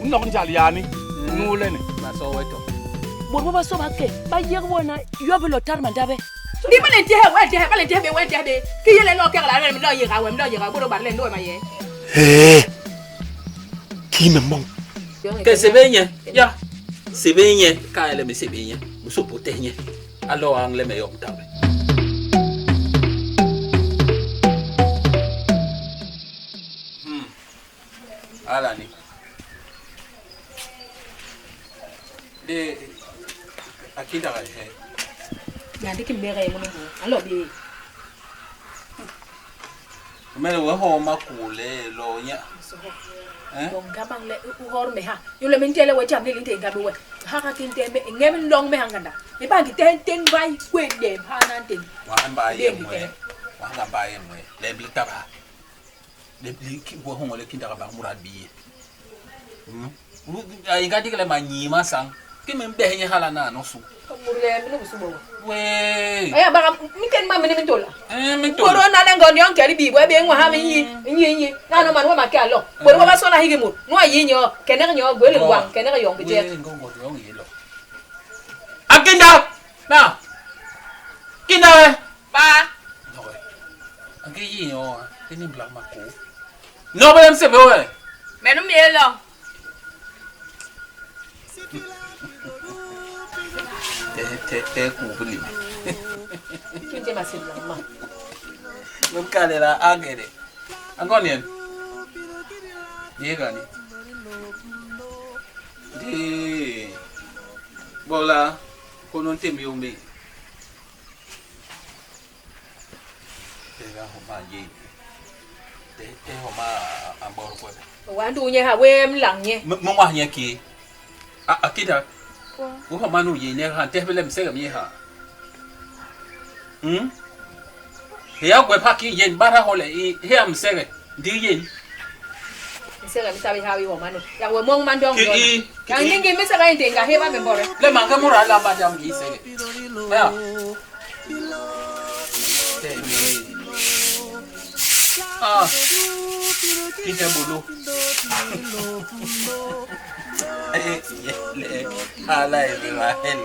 Nok njal yani nule ne. Ba so weto. Bôt bobasô ba ke, ba yég wo na yobe lo tar mandabe. Ndi ba le ntehe we ntehe ba le ntehe be we ntehe be ki yele no kegla le no yega we no yega boro bar le no ma ye. Ee, kii me mboñ? Ke sebe nye, ya. Sebe nye, ka le me sebe nye. Muso pote nye. Alo ang le me yom tabe. Ala ni. De akinda ga he. Ya ndi ki mbere mo no alo be. Mele we ho makule lo nya. Eh? Bon gabang le u hor me ha. Yo le min tele we jam le linte ngabe we. Ha ka tin tembe ngem long me hanganda. Me ba ngi ten ten bay kwe dem ha nan ten. Wa ba ye mwe. Wa nga ba ye mwe. Le bli taba. Le bli ki bo ho le kinda ga ba murad bi. Hmm. Ay nga digle ma nyi ma sang. Ki me be nye hala na no su. Murle mi no su bo. We. Aya ba mi ten ma mi ni mi tola. Eh me to. Boro na le ngoni on keri bi bo be nwa ha mi yi yi yi. Na no man wa ma ke alo. Boro wa ba so na higi mu. No yi nyo kenere nyo gwele ngwa kenere yong je. We ngo ngo yong yi lo. Akinda. Na. Kinda we. Ba. No we. Anke yi yo. Ke ni bla ma ko. No be mse be we. Me no mi lo. Te te te ku bli. Kinje masila ma. Mkalela angere. Angonien. Yegani. Di. Bola kono ntemi ome. Te ga homa ye. Te te homa ambor ko. Wa ndu nye ha we mlang nye. Mo wa nye ki. A akida. Wo homa no ye ne ha te bele msega mi ha. He ya gwe pa ki yen bara hole i he am sege ndi yen. Misega mi sabi hawi ho manu. Ya we mong man dong Ki yo. i- Ya ngingi misega inte nga heba me mbore. Le manga mura la ba jam ki sege. Ya. Te me. Ah. Ki te bolo. Eh ye le ala e le la hel.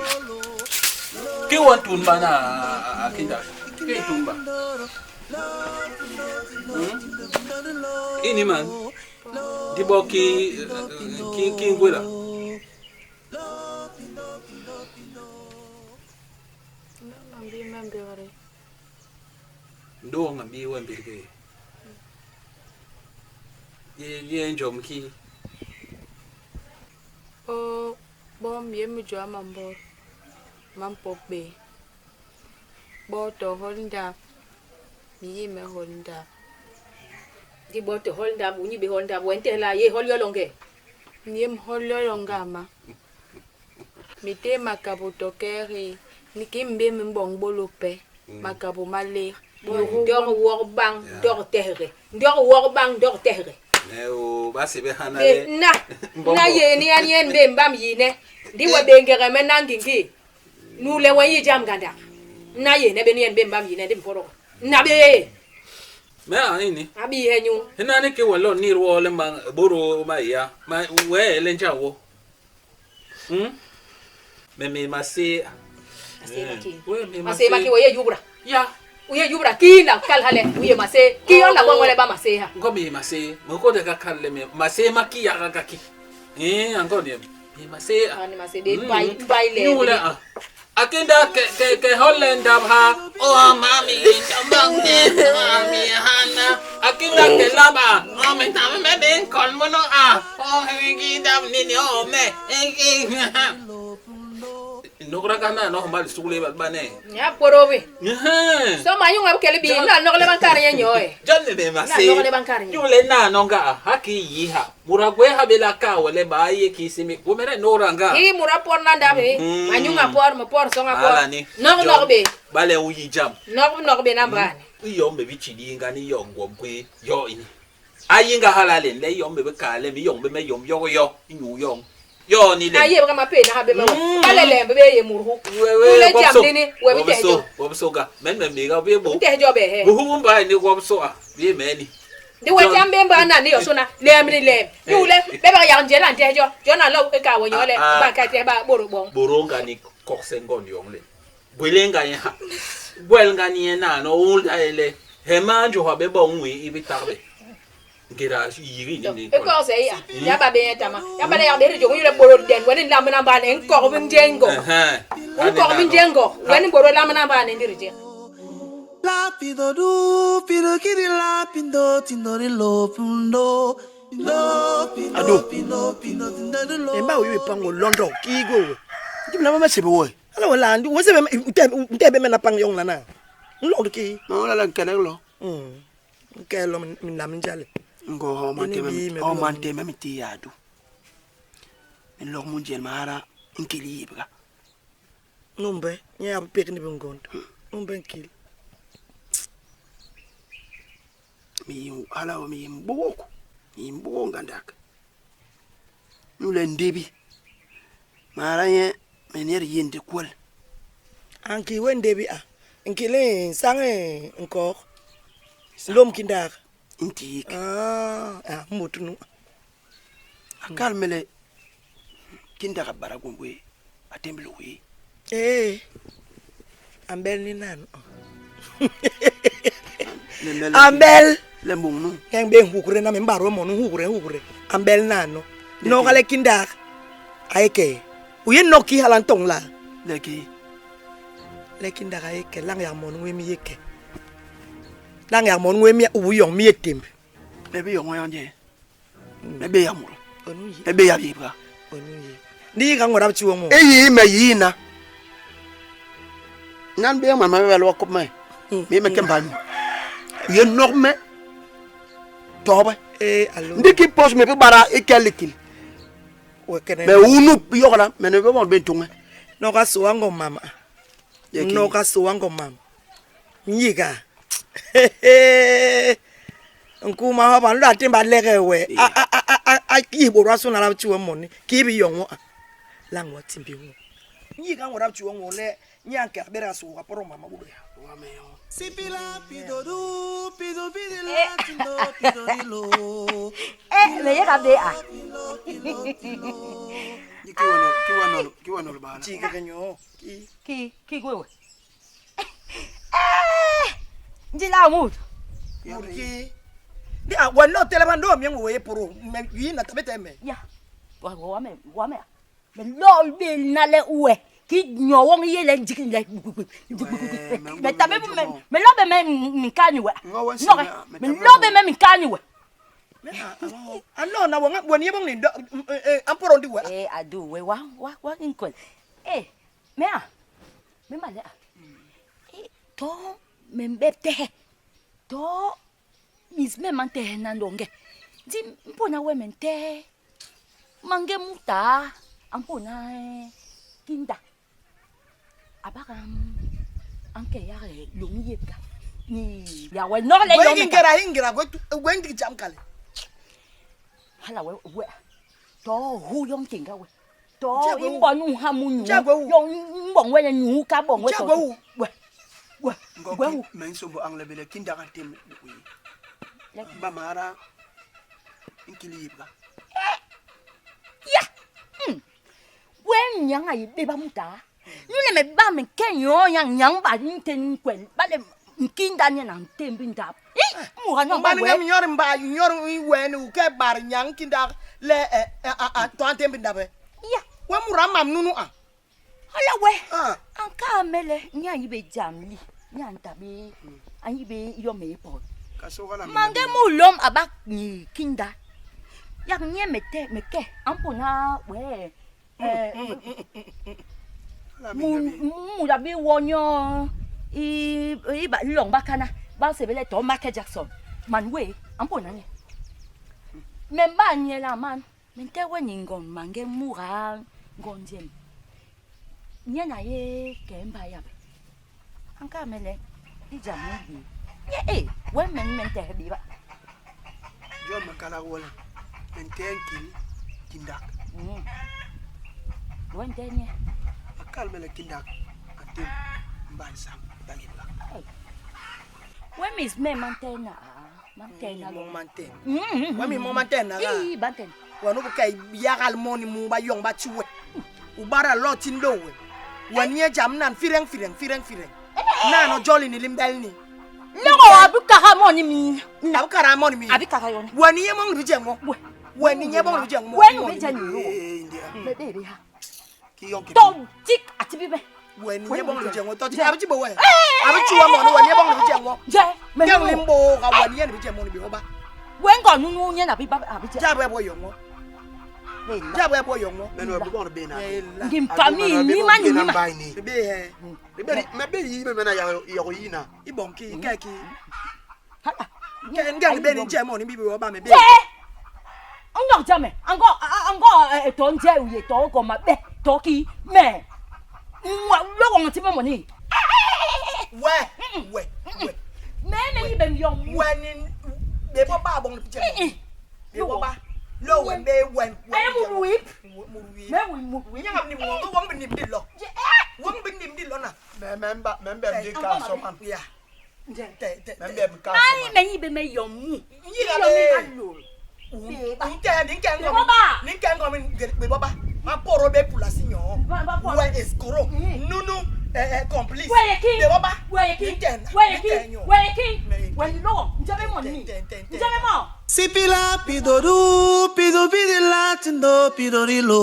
Ki won tun ba na akinda. Ki tun ba. Ini man. Di bo ki ki ki ngwela. Ndo ngambi wembirike. Ye ye njom ki. O bom ye mi jwa mambor mam pokbe. Bo to holnda mi ye me holnda. Di bo te holnda bu nyi be holnda bu ente la ye hol yolonge. Mi ye mhol yolonga ma. Mi te makabo to keri ni ki mbe mi mbong bolo pe makabo maler. Ndor wor bang ndor tehre. Ndor wor bang ndor tehre. Ne o ba se be hana Be le. na na ye ni an yen be mbam yi ne. Ndi we be ngere me na ngingi. Nu le we yi jam ganda. Na ye ne be ni yen be mbam yi ne ndi mporo. Na be Me a ini. abi he nyu. Hina ni ke walo ni ro le ma boro ma ya. Ma we le nja wo. Me me ma se. Ase maki. We me ma Ase maki we ye yubra. Ya. Uye yubra ki na kal hale uye mase ki yon la bongole ba mase ha. Ngo me ma se. Mo ko de ka kal le me ma se ma ki ya ka ki. Eh ango ni. Me ma se. Ani mase de bay bay le. Nyule a. Akinda ke ke ke Holland ha. Oh mami, tambang ne mami hana. Akinda ke laba. Oh me tam me ben kon mono a. Oh ki dam ni ni oh me. Nokra kana no mal sule ba ba ne. Ya porobe. Eh. So ma yunga kele bi na nogle bankar ye nyoe. Janne be ma Na se. nogle bankar nye. Nyule na nonga haki yi ha. Muragwe ha bela ka wale ba ye kisimi. Womere noranga. I mura por na ndabe. Ma nyunga por mo por songa por. Ala ni. Nog nog be. Bale uyi jam. Nog nog be na bani. Iyo mbe bi chidi nga ni yo ngwogwe yo ini. Ayi nga halale le yo mbe be kale mi yo mbe me yo yo yo inyu yo. Yo ni le. Na ye ba ma pe na ha be ma. Bale le be ye murhu. Wewe Le jam ni ni we bi tejo. Wo so ga. Men me me ga be bo. Tejo be he. Buhu mba ni wo so a. Bi me ni. Ndi we jam be mba na ni yosuna lem ni lem. Yule be ba yang jela nte jo. Jo na lo e ka wo nyole ba ka te ba boro bong. Boro nga ni kokse ngon yong le. Gwele nga ye ha. Gwel nga ni na no ul da ele. He man jo ha be bong wi i bi tarbe. Ngera yiri ni ni. E ko se ya. Ya ba be tama. Ya ba le ya be jo yule boro den weni la mena ba ne nkor bi njengo. Nkor bi njengo. Weni boro la mena ba ne ndirije. La pido du pido kiri la pindo tindo ri lo pundo lo pindo Ado. pindo pindo tindo ri lo. Emba oyo epango London kigo we. Ndi mna mama sebe wo. Ala wala ndi wo sebe nte nte be mena pang yong lana. Nlo ki. Ma wala la nkene lo. Nke lo min na min jale. Ngo ho man Ini te bi me me o bi man lo. te me ti ya du. Min lo mun jel mara nkili yibga. Numbe nya ya pek ni bingondo. Numbe nkili. Mi yin ala o mi yin boko. Mi yin boko ngandak. Nu le ndebi. Mara ye me ner yende kwel. Anki we ndebi a. Nkili sang nkor. Lom kindar. Nti yik. Ah, ah mutunu. Akal mele kinda ka baragongwe atembele we. Eh. Ambel ni nanu. Le mele. Ambel. Le mbong nu. Keng be hukure na me mbaro mo nu hukure hukure. Ambel nanu. No kale kindar. Aike. Uye noki halantong la. Le ki. Le kindar aike lang ya mo nu mi yeke. Lang ya mo nu mi u yong mi etembe. Me be yong yanje. Me be ya muro. Onu yi. Me be ya bibra. Onu yi. Ndi ka ngora chiwo mo. E yi me yi na. Nan be ma ma be lo ko me. Me me kemba ni. Ye norme. Tobe. Eh alo. Ndi ki pos me be bara e kelikil. We kene. Me unu yokla me ne be bon be tunge. No ka soa ngomama. Ye ki. No ka soa ngomama. Nyika. Nkuma ha ba ndo atimba lege we. A a a a a ki bo ra sona la chiwo mo ni. Ki bi yongo a. Lang wa timbi wo. Nyika ngora chiwo mo le nyanke abera so ka poro mama budo ya. Wa me yo. Si pi la pido du pido pidi la tindo pido ri lo. Eh, me llega de a. Ni ki wa no ki wa no ki wa no ba. Chika kenyo. Ki. Ki ki wewe. Eh! Njila mutu. Ki. Ndi a wa no tele ba ndo mi we poro me yi na tabete me. Ya. Wa wa me wa me. Me lo be na le uwe. Ki nyo wong ye le njiki le. Me tabe me me lo be me mi kani we. No me lo be me mi kani we. A no na wa wa ni bong ni do an poro ndi we. Eh adu we wa wa wa nkwel. Eh me a. Me ma le a. Eh to me mbete. To mis me man te na ndonge. Di mpona we mente. Mange muta ampona kinda. Abaka anke ya longi yeka. Ni ya we no le We yo. ngira ingira we we ndi jam kale. Hala we we. To hu yong tinga we. To Nchagwe wu. imbo nu ha mu nu. Nchagwe wu. Yo mbong we nu ka bong we to. Nchagwe wu. We. We. Ngo We wu. me nso bo angle bele kinda ka tem we. Ba mara nkili yibga. Ya. We nyanga yi be ba muta. Nu le me ba me ke yo yang nyang ba ni te nkwe. Ba le nkinda ni na ntembi ndap. Eh, mu ha no ba Mba ni we. ngam nyor mba nyor we ni ke bar nyang kinda le a a to antembi ndabe. Ya. We mura mam nunu a. Hala we. Ah. An ka mele nya yi be jamli. Nya ntabe. An yi be yo me po. Ka so gala Mange mu lom abak ni kinda. Yak nye me te me ke ampona we. Eh mu mu da bi wonyo i i ba long bakana ba sebele to Michael Jackson. Man we ampona nye. Me ba nye la man. Me te we ni ngon mange mu ra ngonjem. Nye na ye ke mba ya be. Anka mele i jamu bi. Nye e we men men te bi ba. Jo me kala wala. Men ten kil kinda. We nte nye. Akal mele kinda atem mba sam ba yibga. We mis me man te na. Mantena lo. Mantena. Wa mi mo mantena ga. Ii bantena. Wa no ka yagal moni mu ba yong ba chiwe. U bara lot in lowe. Wa nye jam nan fireng fireng fireng fireng. Na no jolly ni limbel ni. Lọ́wọ́ àbí kàrà mọ́ ni mi. Abu kara moni mi. Àbí kàrà yọ ni. Wa ni ye mong lu jengo. Wa ni ye mong lu jengo. Wẹ́nu mi jẹ́ nìyó. Bẹ́ẹ̀ bẹ́ẹ̀ ha. Ki yon ki. Tọ́ tí àti bíbẹ́. Wa ni ye mong lu jengo. Tọ́ ti abu chibo we. Abu chiwa mo ni wa ni ye mong lu jengo. Jẹ́ mẹ́ Yang limbo ka wa ni ye ni jengo ni bi oba. Wẹ́ngọ̀ nínú yẹn nàbí bá àbí jẹ́. Jabu e bo yongo. Jabu e bo yongo. Menu e bo be na. Ngi mpami ni ma ni ma. ni. Be he. Be me be yi me na ya yo yi na. Ibon ki ke ki. Hala. Ke ngang be ni jemo ni bi bi oba me be. Jẹ́. Ngọ̀ jẹ́ mẹ́, angọ́ angọ́ tọ́ ń jẹ́ òye tọ́ kọ̀ ma bẹ́ tọ́ kí mẹ́. Lọ́wọ́ wọn ti mọ̀ mọ̀ ní. We we we. Mẹ́ mẹ́ yí bẹ̀ mi yọ̀ mú. We ni be bo ba bon jemo. Be bo ba. Lo we be we. Ẹ mú wíp. Mu wi. Mẹ́ wí mú wíp. Nyanga ni mo won bi ni bi lo. Won bi ni bi lo na. Me me mba me mbe mi ka so man. Ya. Jẹ́. Te te. Me mbe mi ka so Ayi man. mẹ́ yí bẹ̀ mẹ́ yọ̀ mú. Yi ga be. Nke ni nke ngo. Ni nke ngo mi be bo ba. Ma poro be pula si yan. We escroc. Nunu eh complice. Wẹ́yẹ kí. Be bo ba. Wẹ́yẹ kí. Ni nke na. Wẹ́yẹ Ni kí. nke yan. Wẹ́yẹ kí. Wẹ́yẹ lọ́wọ́ njẹ́ bẹ́ mọ̀ ní. Njẹ́ bẹ́ mọ̀. Sipila pidoru pido pidila tindo pidorilo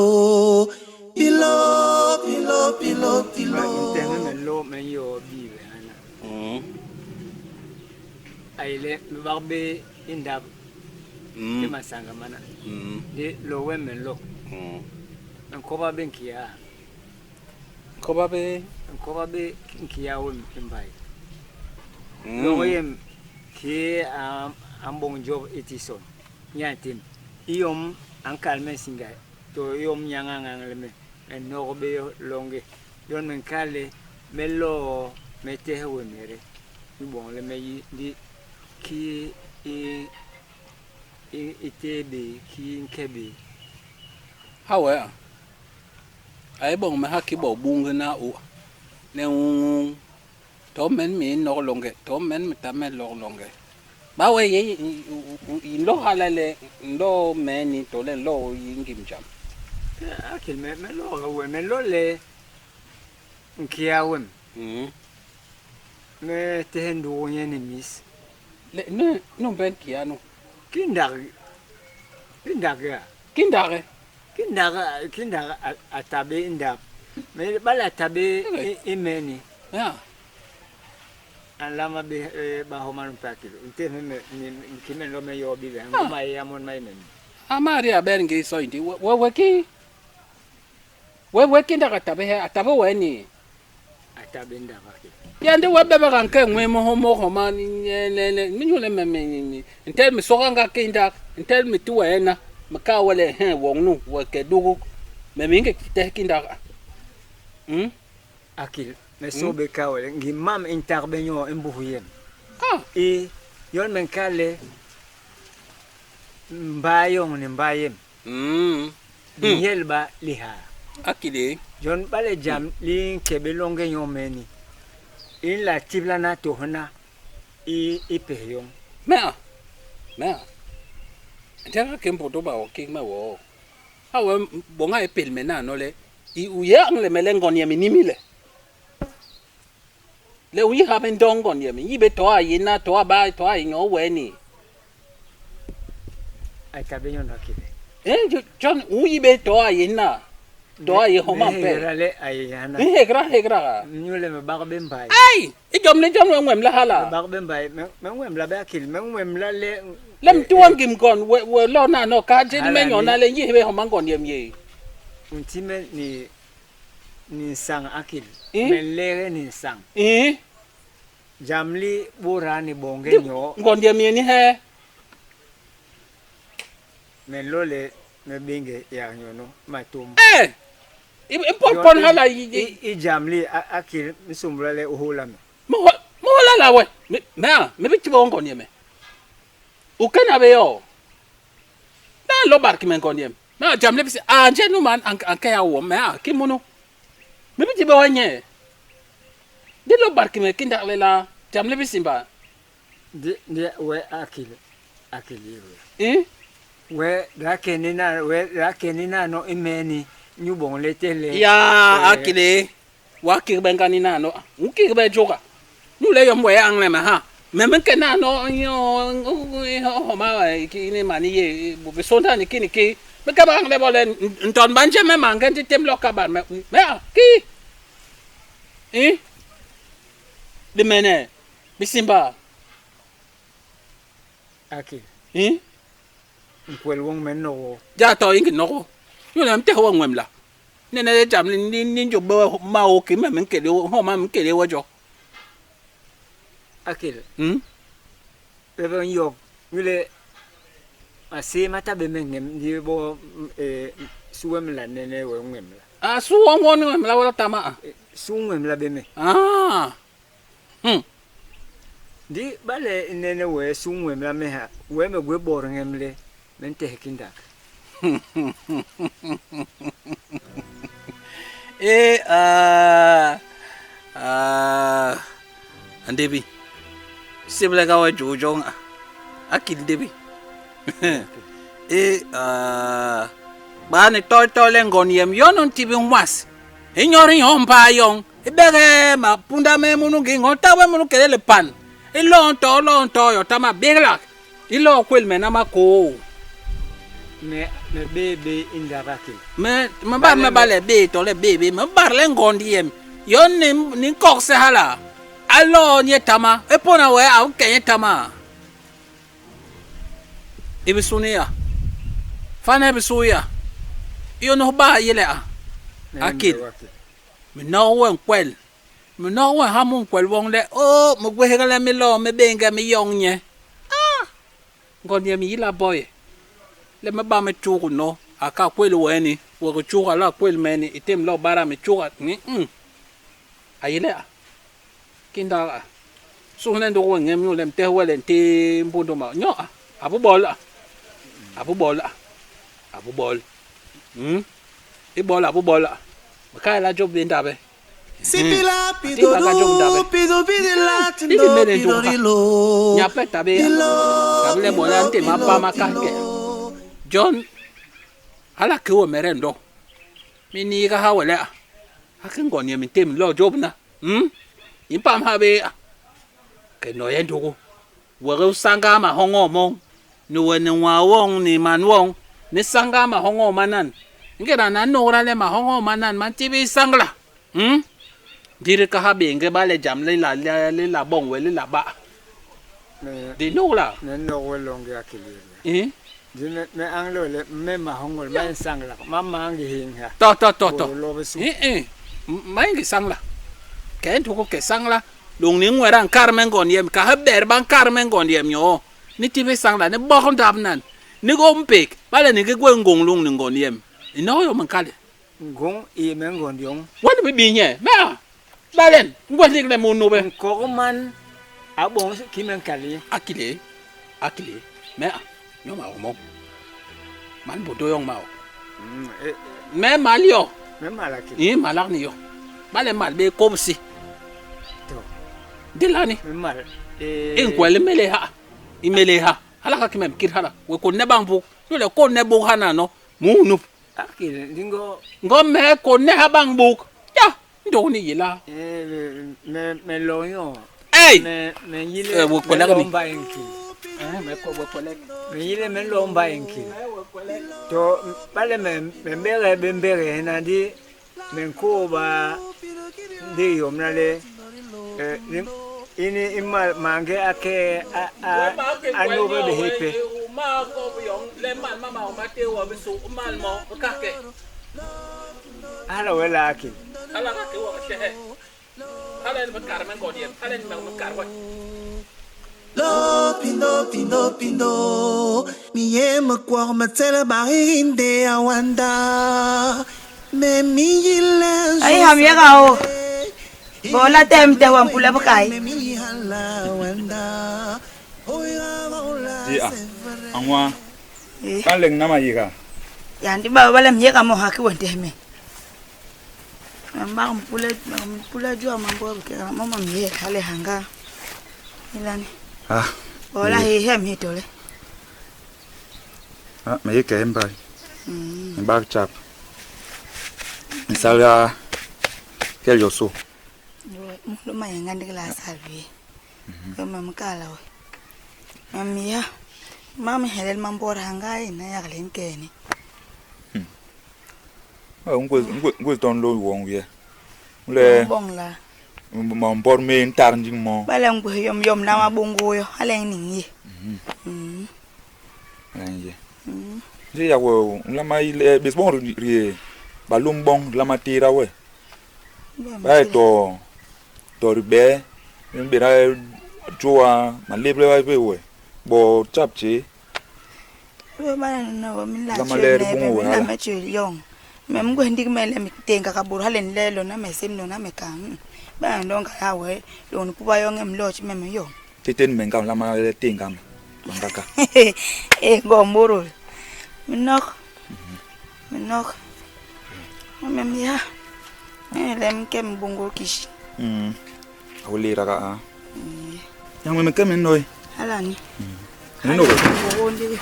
pilo pilo pilo pilo. Ntɛŋɛ mɛ lɔ mɛ yɔ bii bɛ hana. Ayilɛ mɛ bag be ndab ke ma sanga mana. De lɔ wɛ mɛ lɔ. N kɔba be nkiya. Koba be. N kɔba be nkiya wɛ n ba ye. Lɔgɔ yem ke a an bɔŋ job etison. Nya tem. Iyom an kalme singa. To iyom nyanga ngangle me. En nɔgɔ be longe. Yon men kale me lɔ me tehe wɛ mere. Mi bɔŋ le me yi di ki i i i te be ki nke be. Ha we a. Ai bong me ha ki bo bunge na u. Ne u to men mi no longe, to men mi ta men lo longe. Ba we ye i lo hala le lo me ni to le lo yi ngim jam. Akil me me lɔ wɛ me lɔ le nkiya wɛm. Me tehe ndugu nye ni mis. Le ne no ben ki anu. Kindag kindag ya. Kindare. Kindag kindag atabe ndag. Me bala atabe i meni. Ya. An lama be ba homa no pakilo. Nte me me ni me lo me yo bi be. Ngoma ya mon mai men. Amari a ben ngi so indi we we ki. We we kinda atabe he atabe we ni. Atabe ndag akil. Ya ndi we bebe kan ke ngwe mo mo ho ma ni ne ne mi nyule me me ni. Ntel mi soga nga kinda, ntel mi tu we na. Mi ka wele he wong nu we ke dugu. Me mi nge te kinda. Akil me so be ka wele ngi mam intar be nyo mbuhu yem. E yon men kale mba yong ni mba yem. Nyel ba liha. Akile. Jon bale jam li nkebe longe yon meni. In la tibla na tohna i i pe yon. Me a. Me a. Ntel ka ke mpoto ba o ke me wo. Ha we bonga e pel me na no le. I u ye ang le me le ngon ye mi ni mi le. Le u yi ha ben dong ngon ye mi. Yi be to a yi na to a ba to a yi nyo we ni. Ai tabe yon akile. Eh John u yi be to a yi na. To a yi ho ma pe. Hegra le ai hana. Ni hegra hegra. Nyule me bag be mbai. Ai, i jom le jom we ngwem la hala. Me bag be mbai me ngwem la be akil me ngwem la le Lem tuan gim gon we we lo na no ka je ni me nyo na le yi be ho ma ngon ye mi ye. Ntime ni ni sang akil. Me lere ni sang. Eh? Jamli bora ni bonge nyo. Ngon ye mi ni he. Me lole me binge ya nyo no matum. Eh! I pon pon hala yi I jamli akil misumbula le uhola me. Mo mo la la we. Me me a me bi tibo ngon ye me. U kana be yo. Na lo bar ki me ngon ye. Me a jamle bi a nje nu man an an ka ya wo me a ki munu. Me bi tibo nye. Di lo bar ki me kinda le la jamle bi simba. Ndi ndi we akil akil iwe. Eh? We da keni na we da keni na no imeni nyu bon le tele. Ya akile wa kirbe ngani na no. U kirbe joka. Nu le yom we angle ma ha. Me me ke na no yo ho ma ki ni mani ye bu be sonda ni kini ki. Me ka ba angle bo le nton banje me ma ngenti tem lo ka ba me. Me ki. Eh? De mene. Bisimba. Akil. Eh? Nkwel wong men no. Ja to ingi no. Yo na mte ho ngwemla. Ne ne jam ni ni jo be ma o ki me me nkele ho ma nkele wo jo. Akil. Hm? Be yo yule ase mata be men ni bo eh suwem la nene we ngwemla. Ah su wo wo ni ngwemla wo tama. Su ngwemla be me. Ah. Ndi bale nene we su ngwemla me ha we me gwe bor ngemle men te kindak. Eh ah ah andebi. Sibla ka wa jojong akil debi. Eh ah ba ni toy toy le ngon yem yonon tibi ngwas. Inyori yon pa yon. Ibere ma punda me munu gi ngon tawe munu kele le pan. Ilo nto lo nto yo tama bigla. Ilo kwel me na ma ko. Me me bebe inda bakil. Me me ba me ba le be to le bebe me bar le ngon yem. Yon ni ni kok se hala. Alo nye tama. E pona we a ke nye tama. Ibi sunia. Fana ibi suya. Yo no ba yele a. Akil. Me no we nkwel. Me no we ha mu nkwel wong le. Oh, me gwe le mi lo me benga mi yong nye. Ah. Ngon ye mi yila boy. Le me ba me chugu no. Aka kwel we ni. We ko chuga la kwel me ni. Item lo bara me chuga ni. Ayile a. Kinda a. So ne ndo we ngem yo le mte we le nte mbundo ma. Nyo a. Abu bol a. Abu bol a. Abu bol. I bol abu bol a. Maka la job be ndabe. Sipila pido du pido pidila tindo pido rilo. Nya pe tabe. Tabe le bola nte ma pa ma ka ke. John ala ke wo mere ndo. Mi ni ka ha wele a. A ke ngon ye mi tem lo job na. Impam ha be a. Ke no ye ndogo. We re sanga ma hongo mo. Ni we ni wa wong ni man wong. Ni sanga ma hongo manan. Ngera na no ra le ma hongo manan man tibi sangla. Dire ka ha be nge ba le jam le la le la bong we le la ba. Di no la. Ne no we longe akili. Eh? Di me me anglo le me ma hongo ma sangla. Ma ma ngi hinga. To to to to. Eh eh. Ma ngi sangla. Ke ntu ko ke sangla. Long ni ngwera nkar men gon yem ka ha ber ban kar men gon yem yo. Ni tibe sangla ni bok ndab nan. Ni go mpek. Ba le ni ge gwe ngong long ni ngon yem. Ino yo man kale. Ngong e men gon yong. Wani bi bi nye. Ma. Balen, ngwa lig le mono be. Ko man a bon ki men kali. Akile. Akile. Me yo ma mo. Man bodo yong ma. Me mal yo. Me malaki. Eh malak ni yo. Bale mal be kobsi. To. Dilani. Me mal. Eh. En kwele mele ha. Imele ha. Hala ka kimem kir hala. We ko ne bangbu. Yo le ko ne bo hana no. Mu nu. Akile ndingo. Ngo me ko ne ha bangbu. Ya. Ndo ni yila. Eh me me lo yo. Hey. Me me yile. Eh wo kwele me ni. lo mba enki. Eh me ko wo kwele. Me yile me lo mba enki. To bale me me mbere be mbere na di me ko ba ndi yo mnale eh ini ima mange ake a a a no be be hepe. Ma ko yong le mal ma ma ma te wo be so mal mo ka ke. Hala wela ake. Hala ka ke wo she. Hala ni kar men ko diem. Hala ni me kar wa. Lo pindo pindo pindo mi yema kwa matela barinde awanda me mi yile Ai ham ye ga o. Bola tem te wan pula bukai. Di a. Angwa. Kan leng nama yiga. Ya ndi ba bala mi ka mo ha ki wonte me. Mama mpula mpula jua mambo ke mama mi hale hanga. Ilani. Ah. Ola he hem he tole. Ah, me yé ke mbay. Me bak chap. Nsal ya kel yoso. Mundu mayenga ndikila salvi. We mamkala we. Mamiya. Mami helel mambora hangai na yagle nkene. Ah, ngwe ngwe ngwe ton lo wong ye. Le Bong la. ma mbor me ntar njing mo. Bala ngwe yom yom na mabungu yo hale ningi. Ye. Nje ya wo lama ile bes bon ri balum bong lama tira we. Ba to to ri be mbe ra joa ma leble wa be we. Bo chap che We bala na we min la Lama che ler ne bungu be hala. min la me che yong. Me mgwe ndik me le mi tenga ka bur hale nlelo na me sim no na me kang. Ba ndonga ya we lo ni puba yong em loch me me yong. teten me ngam lama le tengam. Bangaka. Eh gomboro. Minok. Minok. Me mi ya. Me le mke mbungu kishi. Awulira ka a. Yang me kemen noy. Hala ni. No. Bungu ndi.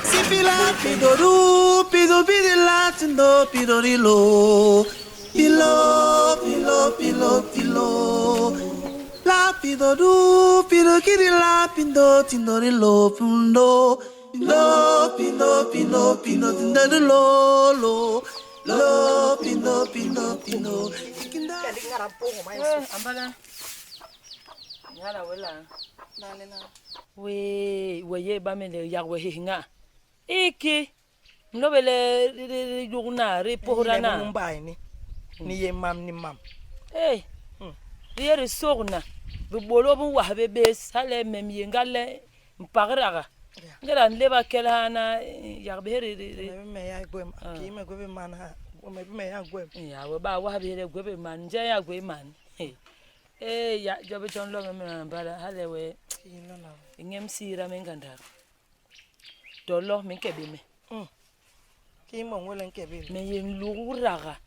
Sipila pidoru pido pidila tindo pidorilo pilo pilo pilo pilo la pidoru pido kirila pindo tindorilo pindo pindo pindo pindo pindo tindorilo lo lo pindo pindo pindo Ambala. Ngala wela. We we ye ba me le ya we hinga. Iki. Mlo le ri yugna ri pohra na. Mumbai ni. Ni ye mam ni mam. Hey. Ri ye ri sogna. Bi bolo bu wa be be sale mem ye ngale mpagraga. Ngala nleba kela na ya be ri ri. Me me ya gwem. Ki me gwe man ha. Me me ya gwem. Ya we ba wa be le gwe be man nje ya gwe man. Eh ya jobe chon lo me ambala hale we. Ngem sira me ngandar. Dolo me kebe me. Ki mo ngwele nkebe. Me ye nluguraga.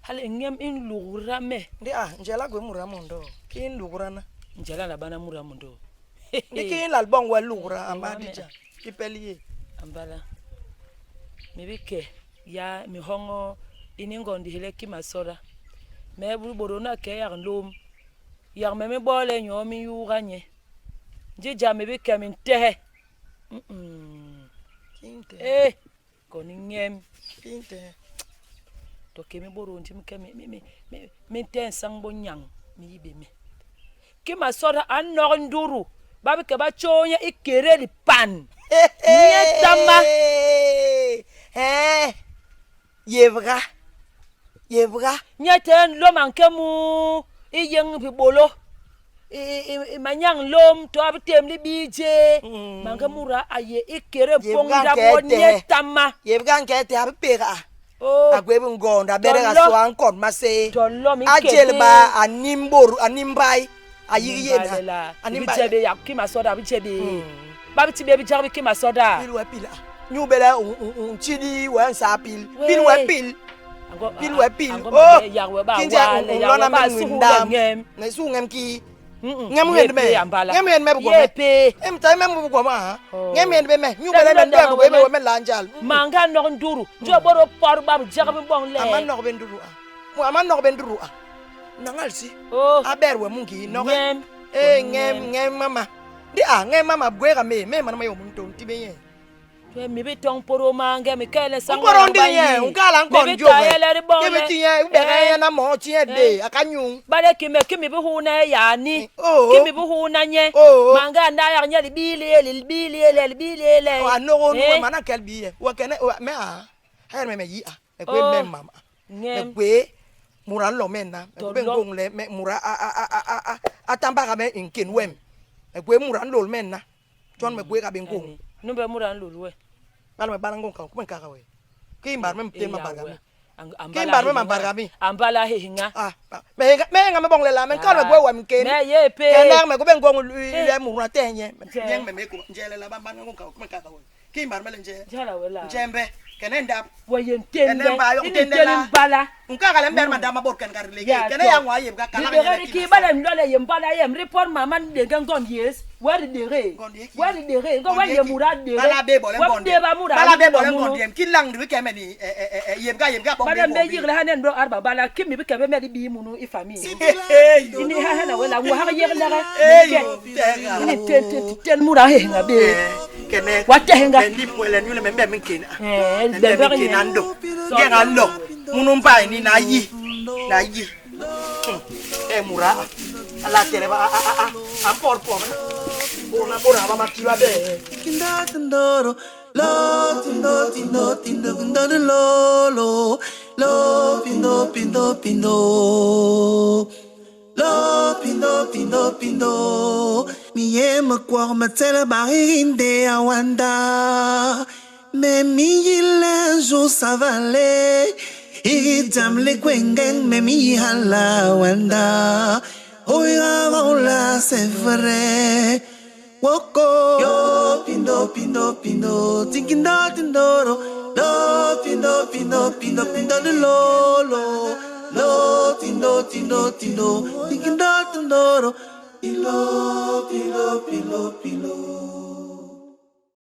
Hale ngem in lugura me. Ndi ah njela gwe mura mondo. Ki ndugurana. Njala la bana mura mondo. Ndi ki lal bong we lugura ambadija. Ipeli ye. Ambala. Me bi ke ya mi hongo iningondi hele ki masora. Me buru borona ke ya nlom. Ya me me bole nyo mi yuga nye. Nje ja me bi ke mi ntehe. Kinte. Eh koni ngem. Kinte. To ke mi boro nti mi ke mi mi mi mi nte nsang bo nyang mi yibe me. Ki masora an nok nduru. Ba bi ke ba chonya ikere li pan. Nye tama. Eh. Yevra. Yevra. Nye te nlom anke mu i yeng bi bolo. I i manyang lom to ab tem li bije. Manke mura aye ikere pong Yevra da nke bo te. nye tama. Yevra nke te abi pera. Oh. Agwe bi ngonda bere ga Tolo. so ankon mase. Tolo mi Ajel kebe. ba animboru animbai. Ayiri ye na. Animba jebe ya ki masoda bi jebe. Ba bi tibe bi jabi ki masoda. Pil we pil. Nyu bele un chidi we nsa pil. Pil we pil. Pil we pil. Oh. Ya we ba Kinje wa un le ya lona we ba me su ngwindam. ngem. Na su ngem ki. Ngem Ngem ngem me. Ngem ngem me bu Ye me. pe. Em tay me bu ma ha. Ngem ngem be me. Nyu bele me ndo bu me me lanjal. Manga nok nduru. Jo boro por ba bi jabi bong le. Ama nok be nduru a. Mu ama nok be nduru a. Nangal si. Oh. Aber we mungi nok. Ngem. Eh ngem ngem mama. Ndi a ngem mama gwe ka me me mana ma yo mun ton ti be ye. Twe mi bi tong poro mange mi kele sang. Nkoro ndi ye, nkala nkon jo. Mi bi tayele ri bong Ke le. bi ti ye, be ka ye na mo ti ye de akanyung. Bale ki me ki mi bi huna ya ni. Oh. Ki mi bi huna nye. Oh. Manga nda ya nye li bili li bili li bili le. O anogo nu Eh. mana kel bi ye. Wa kene me a. Her me me yi a. Me kwe Oh. me mama. Me Ngem. kwe mura lo me na. Me kwe Tolo. ngong le me mura a a a a a a atamba ka me nken wem. Me kwe mura nlol me na. Jon me kwe ka be ngong. Numbe mura nlol we. Bala me bala ngong ka kuma ka ka we. Ki mbar me mtem ma barga mi. Ambala Ki mbar me ma hihinga. barga mi. Ambala hihinga. Ah, me me nga me bong le la me ka me kwe wem ken. Me ye pe. Kene me kwe ngong le mura tenye. Nje. Nyeng me me ko njele la ba ba ngong ka kuma ka ka we. Ki mbar me le nje. Jala wela. Njembe. Kene ndap. Wa ye ntende. Kene mba yo Ini ntende la. mbala. Nkaga le mber manda ma bot ken gar lege. Ya, Kene to. ya ngwa yeb ga kala Ri dere ki bala ndole ye mbala yem ri por mama ndenge ngond yes. Weri dere. Weri dere. Ngo wen ye mura dere. Bala be bole Wem ngonde. de ba mura. Bala be bole ngonde. Yem ki lang ri keme ni eh, eh, eh, yeb ga yeb ga bong Bala be mbe yigle hanen do arba bala kimi bi kebe me di bi munu i famille. Hey. Ini ha hana wela ngo ha yigle ga. Hey, yo, tega. Ini ten ten ten mura he nga be. Kene. Wa tehenga. Me ni pwele nyule me mbe minkena. Eh, Me be mbe be minkena ndo. Ngenga ndo. Munu mbai ni na yi. Na yi. Eh mura. Ala tere ba a a a. Am por por. Bona bona ba makiwa be. Kindotindoro, lo tindo tindo tindo tindo lo lo lo pindo pindo pindo lo pindo pindo pindo mi yema kwa matela barinde awanda mais mi yile un jour ça va aller Igitam le kwengen me mi hala wanda Oiga la c'est vrai Woko yo pindo pindo pindo tinkindo tindoro lo pindo pindo pindo pindo lo lo lo tindo tindo tindo tinkindo tindoro pilo pilo pilo pilo.